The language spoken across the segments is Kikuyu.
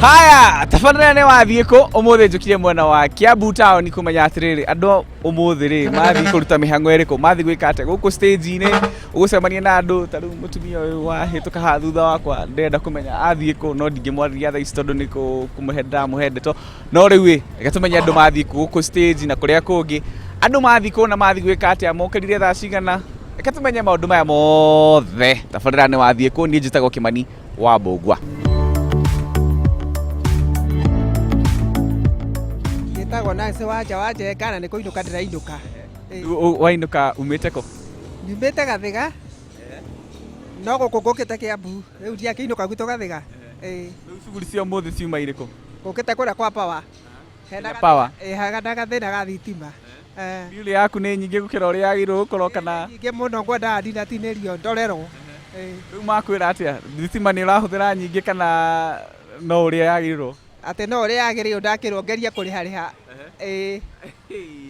Haya, tabarĩra nĩ wathiĩ kũ? Ũmũthĩ njũkire mwena wa Kiambu town kũmenya atĩrĩrĩ, andũ ũmũthĩ rĩ mathiĩ kũruta mĩhang'o ĩrĩkũ, mathiĩ gwĩka atĩa gũkũ stage-inĩ, ũgũcemania na andũ ta rĩu mũtumia ũyũ wahĩtũka haha thutha wakwa, ndĩrenda kũmenya athiĩ kũ, no ndingĩmwarĩria thaa ici tondũ nĩ kũmũhe ndĩramũhe ndeto. No rĩu ĩ, reke tũmenye andũ mathiĩ kũ gũkũ stage na kũrĩa kũngĩ, andũ mathiĩ kũ na mathiĩ gwĩka atĩa, mokĩrire thaa cigana, reke tũmenye maũndũ maya mothe. Tabarĩra nĩ wathiĩ kũ, niĩ njĩtagwo Kĩmani wa Mbũgua. Njĩtagwo Nancy Wanja wa Njenga na nĩ kũinũka ndĩrainũka. Wainũka umĩte kũ? Nyumĩte Gathiga no gũkũ ngũkĩte Kĩambu rĩu ndiakĩinũka gwitũ Gathiga. Rĩu cuguri cia ũmũthĩ ciuma irĩkũ? Ngũkĩte kũrĩa kwa Power. Hena Power? Hena gathĩna ga thitima. Bill yaku nĩ nyingĩ gũkĩra ũrĩa yagĩrĩirwo gũkorwo kana? Nyingĩ mũno ngwendaga ndinatinĩrio ndorerwo. Rĩu makwĩra atĩa? Thitima nĩ ũrahũthĩra nyingĩ kana no ũrĩa yagĩrĩirwo? Atĩ no ũrĩa yagĩrĩirwo ndakĩrwo ngerie kũrĩharĩha. Ĩĩ.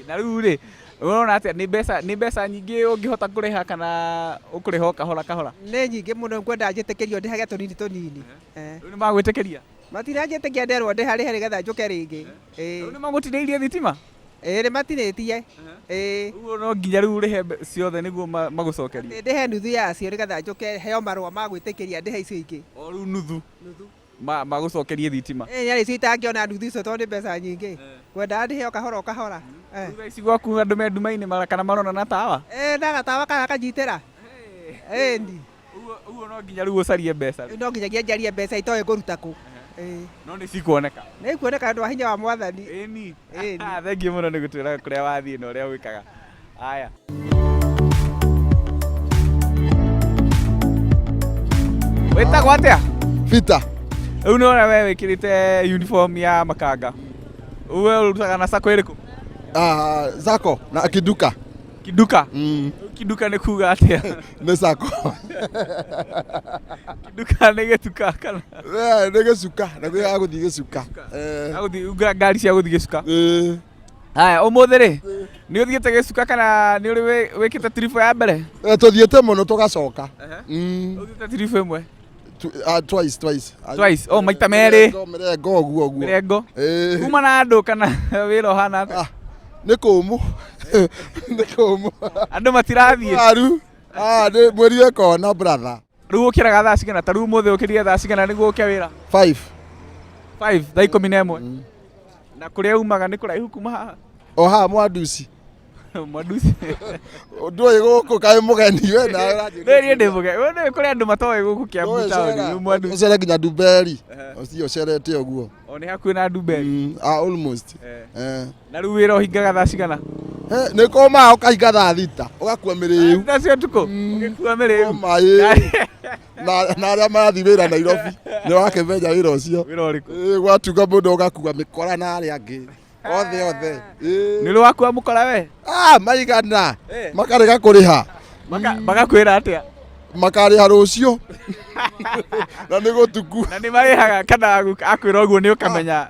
Na rĩu rĩ, ũrona atĩa nĩ mbeca nĩ mbeca nyingĩ ũngĩhota kũrĩha kana ũkũrĩha o kahora kahora? Nĩ nyingĩ mũno ngwendaga njĩtĩkĩrio ndĩhage tũnini tũnini. Rĩu nĩ magwĩtĩkĩria? Matinanjĩtĩkia nderwo ndĩharĩhe nĩgetha njũke rĩngĩ. Rĩu nĩ magũtinĩirie thitima? Ĩĩ nĩ matinĩtie. Ĩĩ. Ũguo no nginya rĩu ũrĩhe ciothe nĩguo magũcokerie? Atĩ ndĩhe nuthu yacio nĩgetha njũke heo marũa ma gwĩtĩkĩria ndĩhe icio ingĩ. O rĩu nuthu? Nuthu. Magũcokerie thitima? Ĩĩ nĩ icio itangĩona nuthu icio tondũ nĩ mbeca nyingĩ. Ngwendaga ndĩhe o kahora o kahora. Rĩu thaa ici gwaku andũ me nduma-inĩ kana marona na tawa? Ĩĩ na gatawa karĩa kanyitĩra. Ĩni. Ũguo no nginya rĩu ũcarie mbeca. Rĩu no nginyagia njarie mbeca itoĩ ngũruta kũ. Ĩĩ. No nĩ cikuoneka? Nĩ ikuoneka nĩ ũndũ wa hinya wa Mwathani. Ĩni. Ĩni. Thengiũ mũno nĩ gũtwĩra kũrĩa wathiĩ na ũrĩa wĩkaga. Haya. Wĩtagwo atĩa? Peter. Rĩu nĩ wona we wĩkĩrĩte uniform ya makanga. We ũrutaga na sacco ĩrĩkũ? Ah, Sacco na Kiduka. Kiduka? Kiduka nĩ kuga atĩa? Nĩ sacco. Kiduka nĩ gĩtuka kana? Eh, nĩ gĩcuka, na gwĩ agũthiĩ gĩcuka. Eh. Agũthiĩ ngari cia gũthiĩ gĩcuka. Eh. Haya, ũmũthĩ rĩ, nĩ ũthiĩte gĩcuka kana nĩ ũrĩ wĩkĩte tiribũ ya mbere? Eh, tũthiĩte mũno tũgacoka. Ũthiĩte tiribũ ĩmwe? Twice, twice. Twice, oh, maita merĩ. Mĩrengo ũguo ũguo. Mĩrengo. Kuma na andũ kana wĩra ũhana atĩa? Ah, nĩ kũmũ. Nĩ kũmũ. Andũ matirathiĩ. Waru. Ah, nĩ mweri wekona brother. Rĩu ũkĩraga thaa cigana? Ta rĩu ũmũthĩ ũkĩrire thaa cigana nĩguo ũke wĩra? 5. 5, thaa 11. Na kũrĩa umaga nĩ kũraihu kuma haha? O haha Mwanduci. Mwanduci. Ndũĩ gũkũ kaĩ mũgeni we nawe ũranjĩra. Nĩ niĩ ndĩ mũgeni. We nĩũĩ kũrĩ andũ matoĩ gũkũ Kiambu taũni. Rĩu Mwanduci. Ũcere nginya Ndumberi. Ũcio ũcerete ũguo. O nĩ hakuhĩ na Ndumberi. Almost. Na rĩu wĩra ũhingaga thaa cigana? Nĩ kũmaga ũkahinga thaa 6 ũgakua mĩrĩu. Thaa cia ũtukũ? Ũgĩkua mĩrĩu? Kũma, ĩĩ. Na arĩa marathiĩ wĩra Nairobi nĩ wakĩmenya wĩra ũcio. Wĩra ũrĩkũ? Ĩĩ, gwatuka mũndũ ũgakua mĩkora na arĩa angĩ othe othe. Ĩĩ. Nĩ ũrĩ wakua mũkora we? Ah, maigana. Makarega kũrĩha. Magakwĩra atĩa? Makarĩha rũciũ. Na nĩ gũtuku. Na nĩ marĩhaga kana akwĩra ũguo nĩ ũkamenya?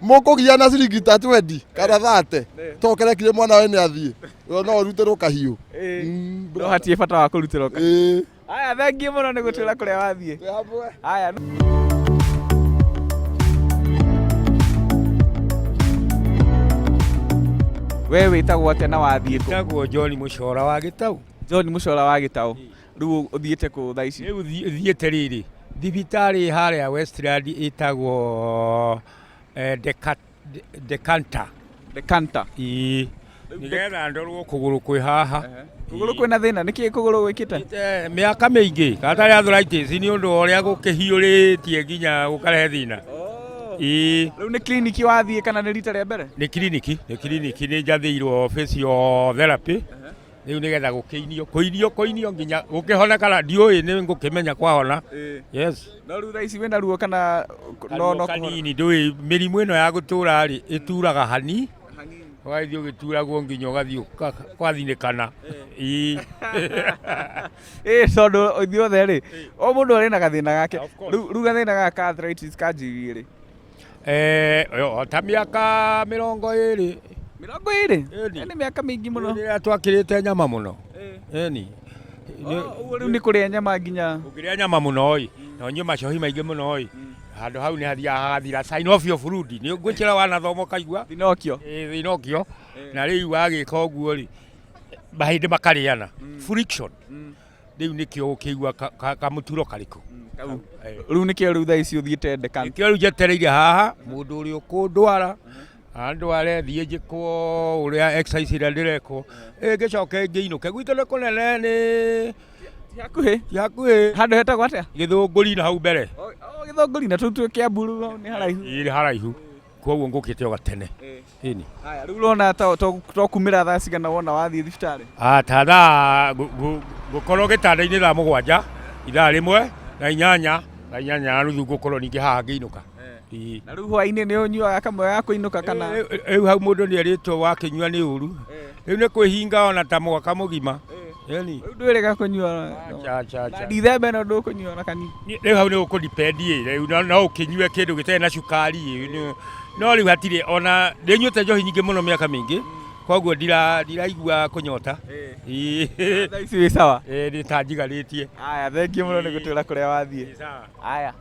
Mũkũgia na ciringi ta 20 kana 30 to kerekire mwana we nĩ athiĩ no ũrutĩrwo kahiũ. No hatirĩ bata wa kũrutĩrwo kahiũ. Aya, thengiũ mũno nĩ gũtwĩra kũrĩa wathiĩ. Aya. We wĩtagwo atĩa na wathiĩ kũ? Njĩtagwo John Mũcora wa Gĩtaũ. John Mũcora wa Gĩtaũ. Rĩu ũthiĩte kũ thaa ici? Rĩu thiĩte rĩrĩ, thibitarĩ harĩa Westland ĩtagwo Decanter. Decanter. Ĩĩ. Nĩgetha ndorwo kũgũrũ kwĩ haha. Kũgũrũ kwĩna thĩna, nĩkĩ kũgũrũ gwĩkĩte? Mĩaka mĩingĩ, gatarĩ arthritis nĩ ũndũ wa ũrĩa gũkĩhiũrĩtie nginya gũkarehe thĩna. Ĩĩ. Rĩu nĩ kiriniki wathiĩ kana nĩ rita rĩa mbere? Nĩ kiriniki, nĩ kiriniki nĩ njathĩirwo physiotherapy. Rĩu nĩgetha gũkĩinio, kũinio, kũinio nginya gũkĩhona kana ndiũĩ nĩ ngũkĩmenya kwahona. Yes. No rĩu thaa ici wĩna ruo kana no no kanini ndũĩ mĩrimũ ĩno ya gũtũra rĩ ĩturaga hani ũgathiĩ ũgĩturagwo nginya ũgathiĩ kwathinĩkana. Ĩĩ. Ĩĩ tondũ ithuothe rĩ o mũndũ arĩ na gathĩna gake. Rĩu gathĩna gaka ka arthritis kanjirie rĩ? O ta mĩaka 20. 20? Nĩ mĩaka mĩingĩ mũno. Rĩrĩa twakĩrĩte nyama mũno. Ĩni. Ũguo rĩu nĩ kũrĩa nyama nginya. Ũngĩrĩa nyama mũno ĩ, na ũnyue macohi maingĩ mũno ĩ, Handũ hau nĩ hathiaga hagathira synovial fluid nĩ ngwĩkĩra wanathoma ũkaigua. Thinokio. Ĩ, thinokio. Na rĩu wagĩka ũguo rĩ, mahĩndĩ makarĩana, friction. Rĩu nĩkĩo ũkĩigua kamũturo karĩkũ. Rĩu nĩkĩo rĩu thaa ici ũthiĩte ndeka? Nĩkĩo rĩu njetereire haha mũndũ ũrĩa ũkũndwara andware, thiĩ njĩkwo ũrĩa exercise ĩrĩa ndĩrekwo, ngĩcoke ngĩinũke. Gwitũ nĩ kũnene, nĩ Ti hakuhĩ? Ti hakuhĩ. Handũ hetagwo atĩa? Gĩthũngũri na hau mbere. O Gĩthũngũri na tũu twĩ Kĩambu rĩu hau nĩ haraihu. Ĩ, nĩ haraihu, koguo ngũkĩte o gatene, ĩni. Haya, rĩu ũrona to kumĩra thaa cigana wona wathiĩ thibitarĩ? Ah, ta thaa ngũkorwo gĩtanda-inĩ thaa 7, ithaa 1 na 8, thaa 8:30 ngũkorwo ningĩ haha ngĩinũka. Ĩĩ. Na rĩu hwaĩ-inĩ nĩ ũnyuaga kamwe ga kũinũka kana? Rĩu hau mũndũ nĩ erĩtwo wakĩnyua nĩ ũru, rĩu nĩ kwĩhinga ona ta mwaka mũgima, ĩni. Rĩu ndwĩrĩga kũnyua? Acha, acha, acha. Na Dithemba ĩno ndũkũnyua ona kanini? Rĩu hau nĩ gũkũ-depend ĩ, rĩu no ũkĩnyue kĩndũ gĩtarĩ na cukari ĩ, no rĩu hatirĩ ona ndĩnyuĩte njohi nyingĩ mũno mĩaka mĩingĩ, koguo ndiraigua kũnyota. Ĩĩ. Thaa ici wĩ sawa? Ĩ, nĩ ta njiganĩtie. Aya, thengiũ mũno nĩ gũtwĩra kũrĩa wathiĩ. Sawa. Aya.